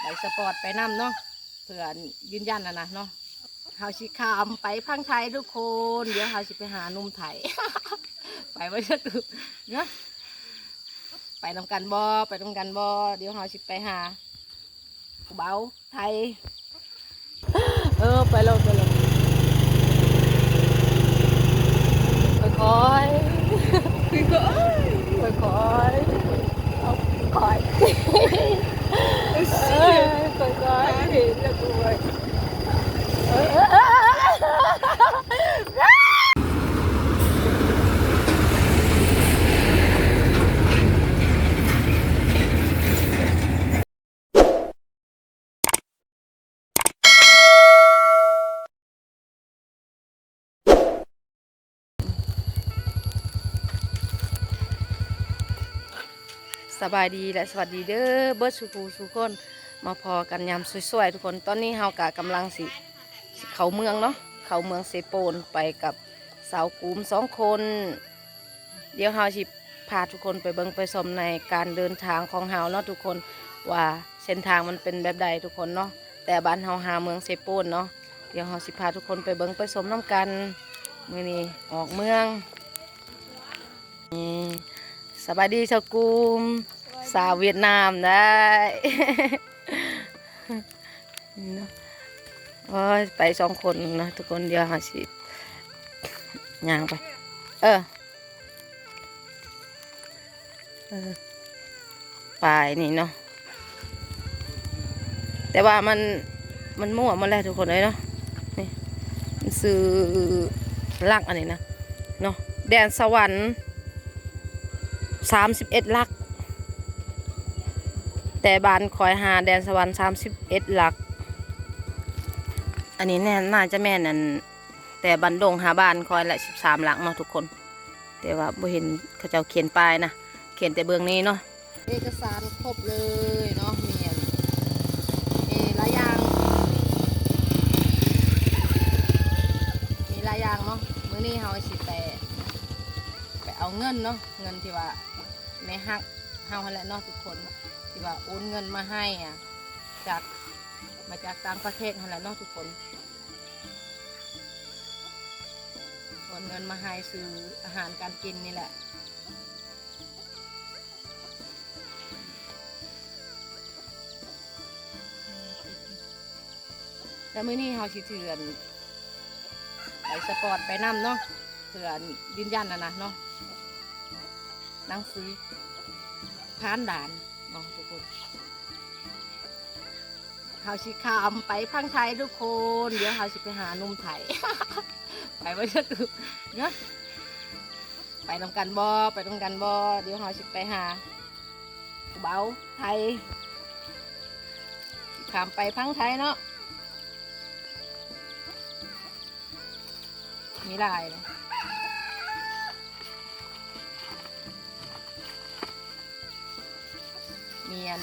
ປສະປອດໄປນຳເນາະ ເພື່ອຢືນຢັນຫັ້ນນະເນາະ. ເຮົາຊິຂ້າມໄປຝັ່ງໄທທຸກຄົນ ດຽວເຮົາຊິໄປຫາໜຸ່ມໄທ ໄປບໍ່ຈັກເນາະ ໄປນຳກັນບໍ່ ໄປນຳກັນບໍ່? ດຽວເຮົາຊິໄປຫາຜູ້ບ່າວໄທ. ເອີ ໄປໂລດ ໄປໂລດ ຄ່ອຍໆ ຄ່ອຍໆ ເອົາຄ່ອຍໆ ເອີ ຄ່ອຍໆ ເອີ ເອີ ເອີ. ສະບາຍດີ ແລະ ສະຫວັດດີເດີ ເບິດສູ່ຜູ້ສູ່ຄົນ ມາພໍ້ກັນຍາມສວຍໆ ທຸກຄົນ. ຕອນນີ້ເຮົາກະກຳລັງຊິ ຊິເຂົ້າເມືອງເນາະ ເຂົ້າເມືອງເຊໂປນ ໄປກັບສາວກຸມສອງຄົນ. ດຽວເຮົາຊິພາທຸກຄົນໄປເບິ່ງໄປຊົມໃນການເດີນທາງຂອງເຮົາເນາະທຸກຄົນ ວ່າເສັ້ນທາງມັນເປັນແບບໃດທຸກຄົນເນາະ ແຕ່ບ້ານເຮົາຫາເມືອງເຊໂປນເນາະ. ດຽວເຮົາຊິພາທຸກຄົນໄປເບິ່ງໄປຊົມນຳກັນ. ມື້ນີ້ອອກເມືອງ. ນີ້ ສະບາຍດີສາວກຸມ ສາວຫວຽດນາມໄດ້ ນີ້ເນາະ. ໂອ້ຍ ໄປສອງຄົນນະທຸກຄົນ ດຽວເຮົາຊິຍ່າງໄປ ເອີ ເອີ ປາຍນີ້ເນາະ ແຕ່ວ່າມັນ ມັນມົ້ວໝົດແລ້ວທຸກຄົນເອີຍເນາະ. ນີ້ ມັນຊື່ຫຼັກອັນນີ້ນະເນາະ ແດນສະຫວັນ ສາມສິບເອັດຫຼັກ ແຕ່ບ້ານຂ້ອຍຫາແດນສະຫວັນສາມສິບເອັດຫຼັກ. ອັນນີ້ແນ່ ໜ້າຈະແມ່ນອັນ ແຕ່ບ້ານດົງຫາບ້ານຂ້ອຍລະສິບສາມຫຼັກເນາະທຸກຄົນ ແຕ່ວ່າບໍ່ເຫັນເຂົາເຈົ້າຂຽນປ້າຍນະ ຂຽນແຕ່ເບື້ອງນີ້ເນາະ. ເອກະສານຄົບເລີຍເນາະ ມີອັນ ມີຫຼາຍຢ່າງ ມີຫຼາຍຢ່າງເນາະ. ມື້ນີ້ເຮົາຊິໄປ ໄປເອົາເງິນເນາະ ເງິນທີ່ວ່າແມ່ຮັກເຮົາຫັ້ນແຫຼະເນາະທຸກຄົນ ທີ່ວ່າໂອນເງິນມາໃຫ້ອະ ຈາກ ມາຈາກຕ່າງປະເທດຫັ້ນແຫຼະເນາະທຸກຄົນ ໂອນເງິນມາໃຫ້ຊື້ອາຫານການກິນນີ້ແຫຼະ. ແລ້ວມື້ນີ້ເຮົາຊິຖືອັນ ໃບສະປອດໄປນຳເນາະ ເພື່ອຢືນຢັນຫັ້ນນະເນາະ ໜັງສືຜ່ານດ່ານເນາະທຸກຄົນ. ເຮົາຊິຂ້າມໄປຝັ່ງໄທທຸກຄົນ ດຽວເຮົາຊິໄປຫາໜຸ່ມໄທ ໄປບໍ່ຈັກເນາະ ໄປນຳກັນບໍ່ ໄປນຳກັນບໍ່? ດຽວເຮົາຊິໄປຫາຜູ້ບ່າວໄທ ຊິຂ້າມໄປຝັ່ງໄທເນາະ. ມີຫຼາຍເລີຍ ມີອັນ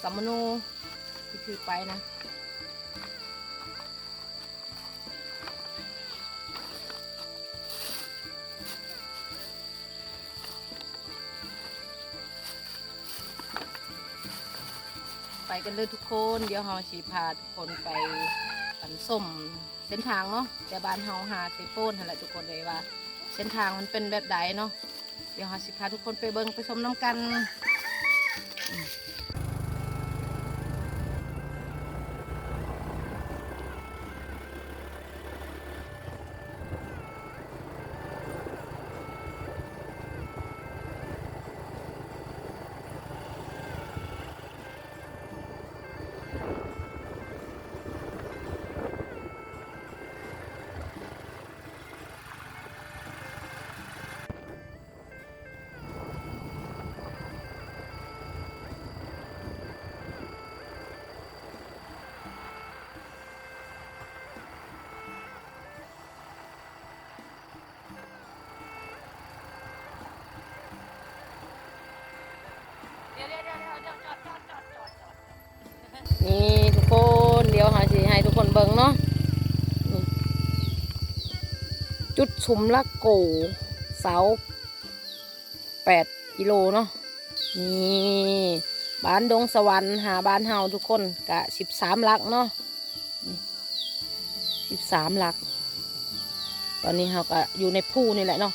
ສຳມະໂນທີ່ຖືໄປນະ. ໄປກັນເລີຍທຸກຄົນ ດຽວເຮົາຊິພາທຸກຄົນໄປ ອັນ ຊົມເສັ້ນທາງເນາະ ແຕ່ບ້ານເຮົາຫາເຊໂປນຫັ້ນແຫຼະທຸກຄົນເອີຍ ວ່າເສັ້ນທາງມັນເປັນແບບໃດເນາະ. ດຽວເຮົາຊິພາທຸກຄົນໄປເບິ່ງໄປຊົມນຳກັນ. ນີ້ທຸກຄົນ ດຽວເຮົາຊິໃຫ້ທຸກຄົນເບິ່ງເນາະ ຈຸດຊຸມລະໂກ ເສົາແປດກິໂລເນາະ. ນີ້ ໃບ ບ້ານດົງສະຫວັນຫາບ້ານເຮົາທຸກຄົນກະສິບສາມຫຼັກເນາະ ນີ້ ສິບສາມຫຼັກ. ຕອນນີ້ເຮົາກະຢູ່ໃນພູນີ້ແຫຼະເນາະ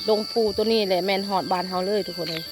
ດົງພູໂຕນີ້ແຫຼະແມ່ນຮອດບ້ານເຮົາເລີຍທຸກຄົນເອີຍ.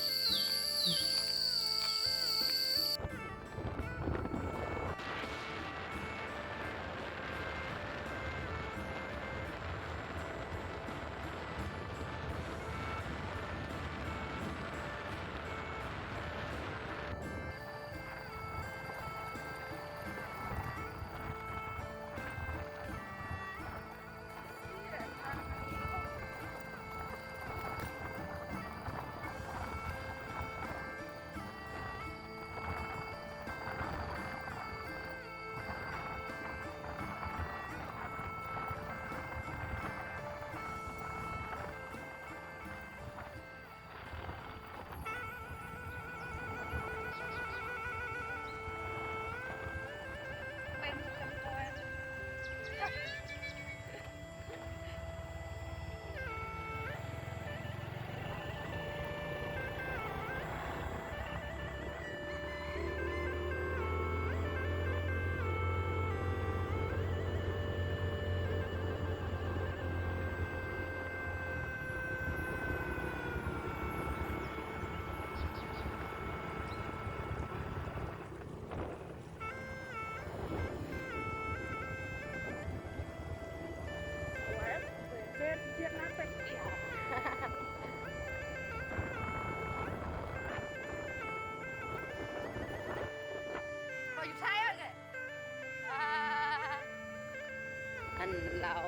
ອັນລາວ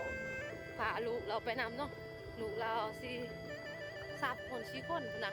ພາລູກລາວໄປນຳເນາະ ລູກລາວສີ່ ສາມຄົນສີ່ຄົນພຸ້ນນະ.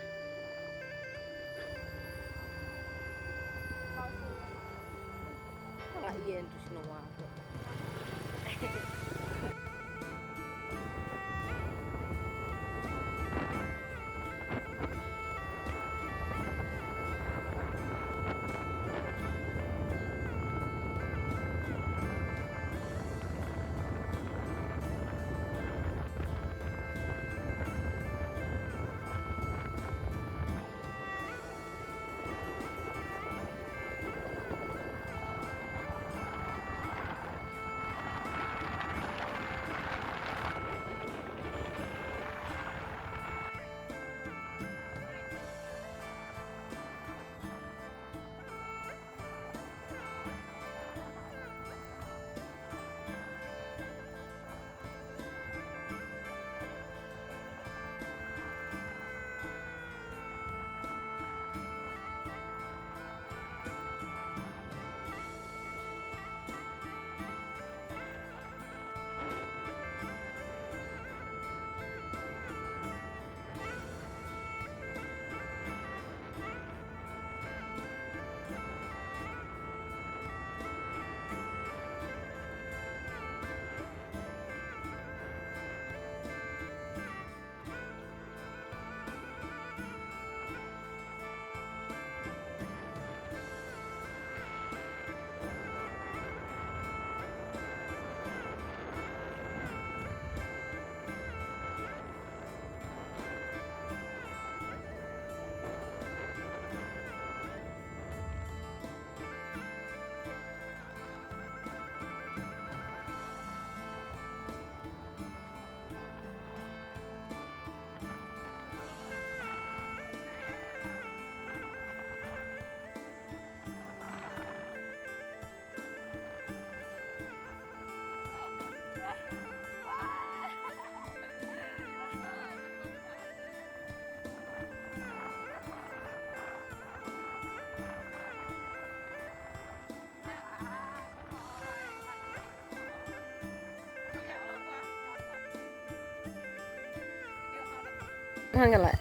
ຫັ້ນກັນແຫຼະ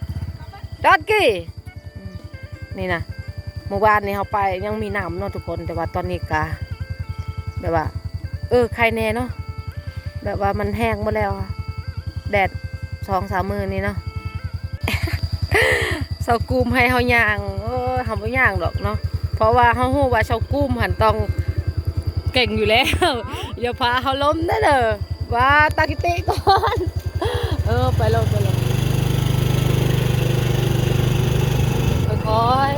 ດອດກີ ອືມ ນີ້ນະ ມື້ວານນີ້ເຮົາໄປຍັງມີນ້ຳເນາະທຸກຄົນ ແຕ່ວ່າຕອນນີ້ກະແບບວ່າ ເອີ ໄຄແນ່ເນາະ ແບບວ່າມັນແຫ້ງໝົດແລ້ວ ແດດສອງສາມມື້ນີ້ເນາະ. ຊາວກຸມໃຫ້ເຮົາຍ່າງ ໂອ້ຍ ເຮົາບໍ່ຍ່າງດອກເນາະ ເພາະວ່າເຮົາຮູ້ວ່າຊາວກຸມຫັ້ນຕ້ອງເກັ່ງຢູ່ແລ້ວ ຢ່າພາເຮົາລົ້ມເດີ້ ວ່າຕັ້ງສະຕິກ່ອນ ເອີ ໄປໂລດ ໄປໂລດ ຄ່ອຍ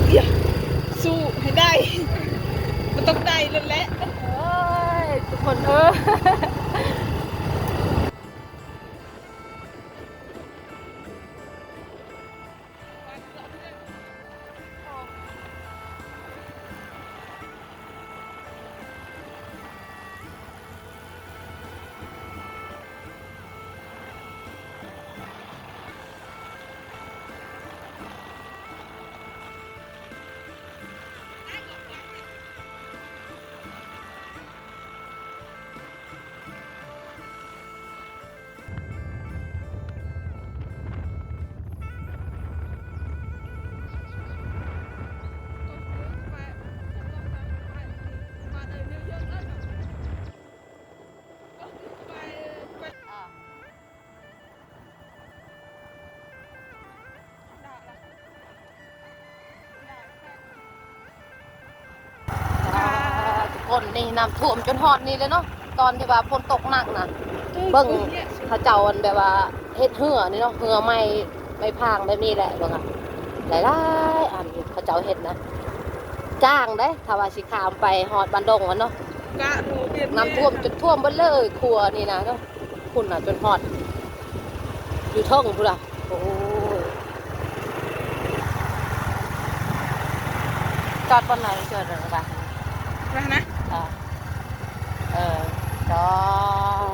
ຢາກ ສູ້ໃຫ້ໄດ້ ມັນຕ້ອງໄດ້ແລ້ວແຫຼະ ໂອ້ຍ ທຸກຄົນເອີຍ. ອ່າ ທຸກຄົນ ນີ້ນ້ຳຖ້ວມຈົນຮອດນີ້ເລີຍເນາະ ຕອນທີ່ວ່າຝົນຕົກໜັກນະ ເບິ່ງ ເຂົາເຈົ້າອັນແບບວ່າເຮັດເຮືອນີ້ເນາະ ເຮືອໄມ້ ໄມ້ພາງແບບນີ້ແຫຼະ ເບິ່ງອະ ຫຼາຍໆອັນເຂົາເຈົ້າເຮັດນະ ຈ້າງເດ້ ຖ້າວ່າຊິຂ້າມໄປຮອດບ້ານດົງຫັ້ນເນາະ ກະບໍ່ເປັນ ນ້ຳຖ້ວມຈົນຖ້ວມເບິດເລີຍ ຂົວນີ້ນະເນາະ. ພຸ້ນນະ ຈົນຮອດຢູ່ເທິງພຸ້ນລະ ໂອ້ຍ ຈອດບ່ອນໃດ ຈອດບ່ອນໃດ ວ່າຫັ້ນນະ ເອີ ຈອ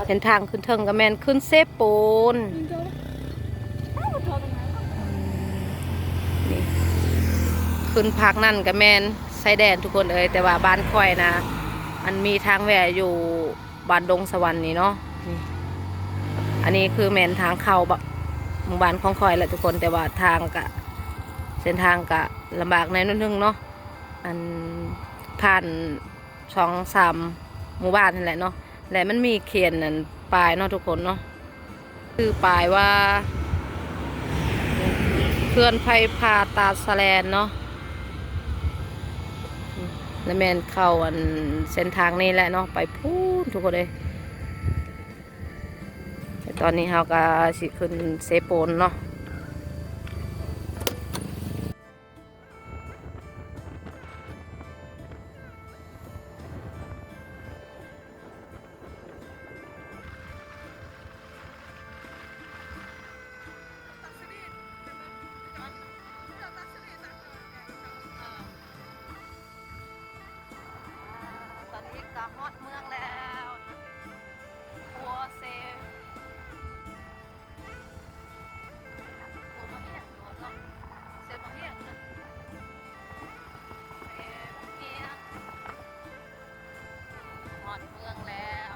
ດ ເສັ້ນທາງຂຶ້ນເທິງກໍແມ່ນຂຶ້ນເຊໂປນ ນີ້ ຂຶ້ນພາກນັ້ນກໍແມ່ນຊາຍແດນທຸກຄົນເອີຍ ແຕ່ວ່າບ້ານຂ້ອຍນະ ອັນມີທາງແວ່ຢູ່ ບ້ານດົງສະຫວັນນີ້ເນາະ ນີ້ ອັນນີ້ຄືແມ່ນທາງເຂົ້າບະ ໝູ່ບ້ານຂອງຂ້ອຍແຫຼະທຸກຄົນ ແຕ່ວ່າທາງກະ ເສັ້ນທາງກະລຳບາກແດ່ໜ້ອຍໜຶ່ງເນາະ ອັນ ຜ່ານສອງສາມໝູ່ບ້ານຫັ້ນແຫຼະເນາະ ແລະມັນມີຂຽນອັນປ້າຍເນາະທຸກຄົນເນາະ ຊື່ປ້າຍວ່າ ເຂື່ອນໄຟຟ້າຕາດສະແລນເນາະ ແລະແມ່ນເຂົ້າອັນເສັ້ນທາງນີ້ແຫຼະເນາະ ໄປພຸ້ນທຸກຄົນເອີຍ ແລະຕອນນີ້ເຮົາກໍຊິຂຶ້ນເຊໂປນເນາະ. ຕອນນີ້ກໍຮອດເມືອງແລ້ວ ຄົວເຊ ຄົວໝາກຮຽງເນາະ ເຊໝາກຮຽງນະ ເຊໝາກຮຽງ ຮອດເມືອງແລ້ວ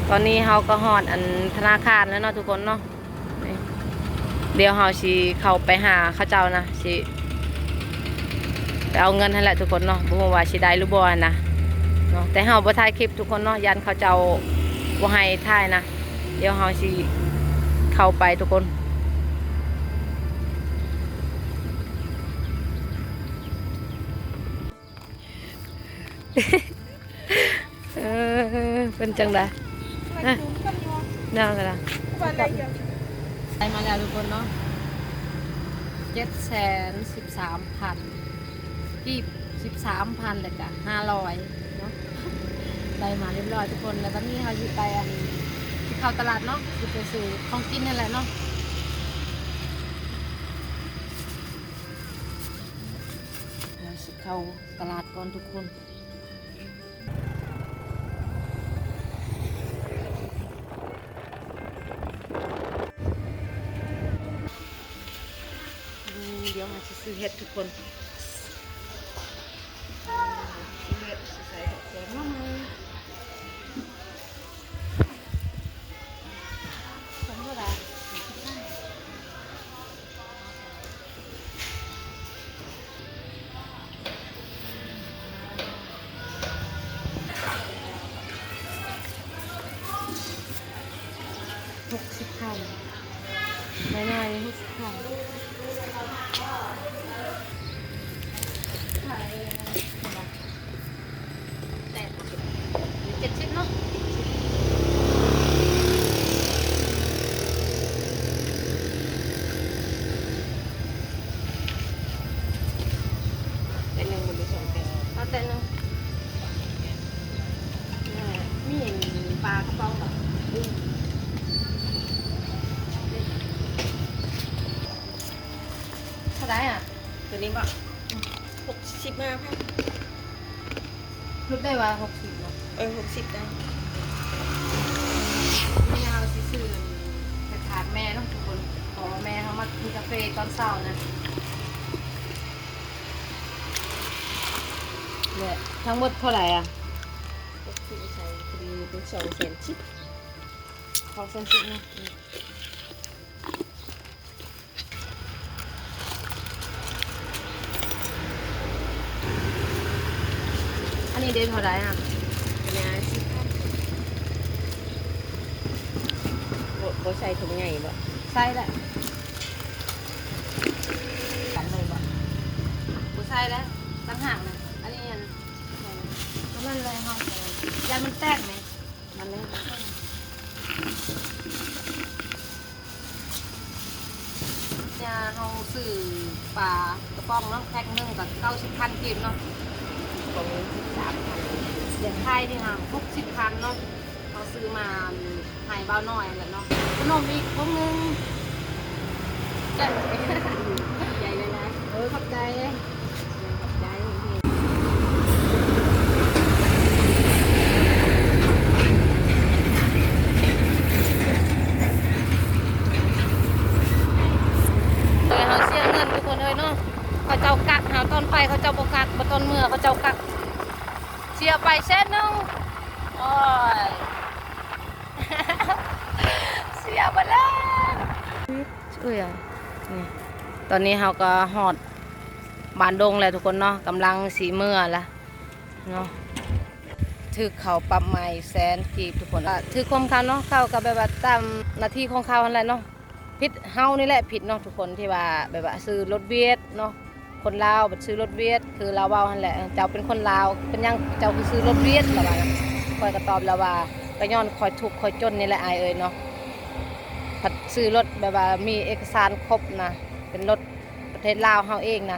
ຕອນນີ້ເຮົາກໍຮອດອັນທະນາຄານແລ້ວເນາະທຸກຄົນເນາະ ນີ້ ດຽວເຮົາຊິເຂົ້າໄປຫາເຂົາເຈົ້ານະ ຊິໄປເອົາເງິນຫັ້ນແຫຼະທຸກຄົນເນາະ ບໍ່ຮູ້ວ່າຊິໄດ້ຫຼືບໍ່ຫັ້ນນະເນາະ ແຕ່ເຮົາບໍ່ຖ່າຍຄລິບທຸກຄົນເນາະ ຢ້ານເຂົາເຈົ້າບໍ່ໃຫ້ຖ່າຍນະ ດຽວເຮົາຊິເຂົ້າໄປທຸກຄົນ ເອີ ເປັນຈັ່ງໃດ? ນາງກະນະ ໄດ້ມາແລ້ວທຸກຄົນເນາະ ເຈັດແສນສິບສາມພັນກີບ ສິບສາມພັນ ແລ້ວກະຫ້າຮ້ອຍເນາະ ໄດ້ມາຮຽບຮ້ອຍທຸກຄົນ ແລ້ວຕອນນີ້ເຮົາຊິໄປອັນ ຊິເຂົ້າຕະຫຼາດເນາະ ຊິໄປຊື້ຂອງກິນຫັ້ນແຫຼະເນາະ ເຮົາຊິເຂົ້າຕະຫຼາດກ່ອນທຸກຄົນ. ດຽວເຮົາຊິຊື້ເຫັດທຸກຄົນ ຊື້ເຫັດຊິໃສ່ແກງໜໍ່ໄມ້. ເ ຫົກສິບພັນ ນ້ອຍໆ ຫົກສິບພັນ ເຈັດສິບເນາະ ແຕ່ໜຶ່ງບໍ່ມີສອງແຕ່ ເອົາແຕ່ໜຶ່ງ ເອີ ມີປາກະປ໋ອງບໍ່? ເທົ່າໃດອະ? ຕົວນີ້ບໍ່? ອືມ ຫົກສິບຫ້າພັນ ຫຼຸດໄດ້ວ່າຫົກສິບເນາະ ເອີ ຫົກສິບໄດ້ ນີ້ເຮົາຊິຊື້ໄປຝາກແມ່ເນາະທຸກຄົນ ເພາະວ່າແມ່ເຮົາມັກກິນກາເຟຕອນເຊົ້ານະ ແລະ ທັງໝົດເທົ່າໃດອະ? ຫົກສິບໃສ່ພໍດີເປັນສອງແສນສິບ ສອງແສນສິບເນາະ ອືມ. ອັນນີ້ເດ້ເທົ່າໃດອະ? ອັນນີ້ຫ້າສິບພັນ ບໍ່ ບໍ່ໃສ່ຖົງໃຫຍ່ບໍ່? ໃສ່ແຫຼະ ກັນເລີຍບໍ່? ບໍ່ໃສ່ແລ້ວ ຕ່າງຫາກນະ ອັນນີ້ອັນ ອັນນັ້ນເລີຍ ເຮົາ ຢ້ານມັນແຕກແໝ ນັ້ນເລີຍ ເຮົາຊື້ປາກະປ໋ອງເນາະ ແພັກໜຶ່ງກໍເກົ້າສິບພັນກີບເນາະ ຂອງສາມພັນ ຢາກຂາຍທີ່ຫາຫົກສິບພັນເນາະ ເຮົາຊື້ມາໃຫ້ບ່າວນ້ອຍຫັ້ນແຫຼະເນາະ ຂະໜົມອີກຖົງໜຶ່ງ ໃຫຍ່ຫຼາຍໆ ເອີ ຂອບໃຈ. ເອີ ເຮົາເສຍເງິນທຸກຄົນເອີຍເນາະ ເຂົາເຈົ້າກັກເຮົາ ຕອນໄປເຂົາເຈົ້າບໍ່ກັກ ບັດຕອນເມືອເຂົາເຈົ້າກັກ ເສຍໄປແສນໜຶ່ງ ໂອ້ຍ ເສຍໄປແລ້ວ ເອີຍ ນີ້ ຕອນນີ້ເຮົາກໍຮອດບ້ານດົງແລ້ວທຸກຄົນເນາະ ກຳລັງຊິເມືອລະເນາະ ຖືກເຂົາປັບໃໝແສນກີບທຸກຄົນ ຖືກຄວາມເຂົາເນາະ ເຂົາກໍແບບວ່າຕາມໜ້າທີ່ຂອງເຂົາຫັ້ນແຫຼະເນາະ ຜິດເຮົານີ້ແຫຼະຜິດເນາະທຸກຄົນ ທີ່ວ່າແບບວ່າຊື້ລົດວຽດເນາະ ຄົນລາວບັດຊື້ລົດວຽດ ຄືລາວເວົ້າຫັ້ນແຫຼະ ເຈົ້າເປັນຄົນລາວ ເປັນຫຍັງເຈົ້າຄືຊື້ລົດວຽດ ລາວວ່ານະ ຂ້ອຍກໍຕອບລາວວ່າ ກໍຍ້ອນຂ້ອຍທຸກຂ້ອຍຈົນນີ້ແຫຼະອ້າຍເອີຍເນາະ ພັດຊື້ລົດແບບວ່າມີເອກະສານຄົບນະ ເປັນລົດປະເທດລາວເຮົາເອງນະ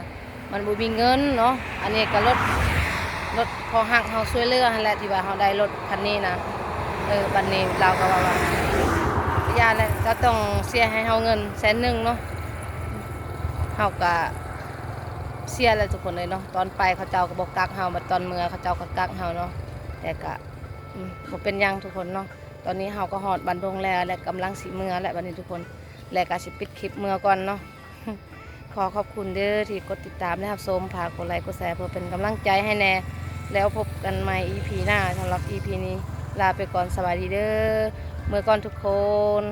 ມັນບໍ່ມີເງິນເນາະ ອັນນີ້ກໍລົດ ລົດພໍ່ຮັກເຮົາຊ່ວຍເຫຼືອຫັ້ນແຫຼະ ທີ່ວ່າເຮົາໄດ້ລົດຄັນນີ້ນະ ເອີ ບັດນີ້ລາວກໍເວົ້າວ່າ ຢ່າແຫຼະ ເຈົ້າຕ້ອງເສຍໃຫ້ເຮົາເງິນແສນໜຶ່ງເນາະ ເຮົາກໍ ເສຍແລ້ວທຸກຄົນເອີຍເນາະ ຕອນໄປເຂົາເຈົ້າກໍບໍ່ກັກເຮົາ ບັດຕອນເມືອເຂົາເຈົ້າກໍກັກເຮົາເນາະ ແຕ່ກະ ອືມ ບໍ່ເປັນຫຍັງທຸກຄົນເນາະ ຕອນນີ້ເຮົາກໍຮອດບ້ານດົງແລ້ວ ແລະ ກຳລັງຊິເມືອແລ້ວບັດນີ້ທຸກຄົນ ແລະ ກະຊິປິດຄລິບເມືອກ່ອນເນາະ ຂໍຂອບຄຸນເດີທີ່ກົດຕິດຕາມ ແລະ ຮັບຊົມ ຝາກກົດໄລກົດແຊເພື່ອເປັນກຳລັງໃຈໃຫ້ແດ່ ແລ້ວພົບກັນໃໝ່ອີພີໜ້າ ສຳລັບອີພີນີ້ລາໄປກ່ອນ ສະບາຍດີເດີ ເມືອກ່ອນທຸກຄົນ.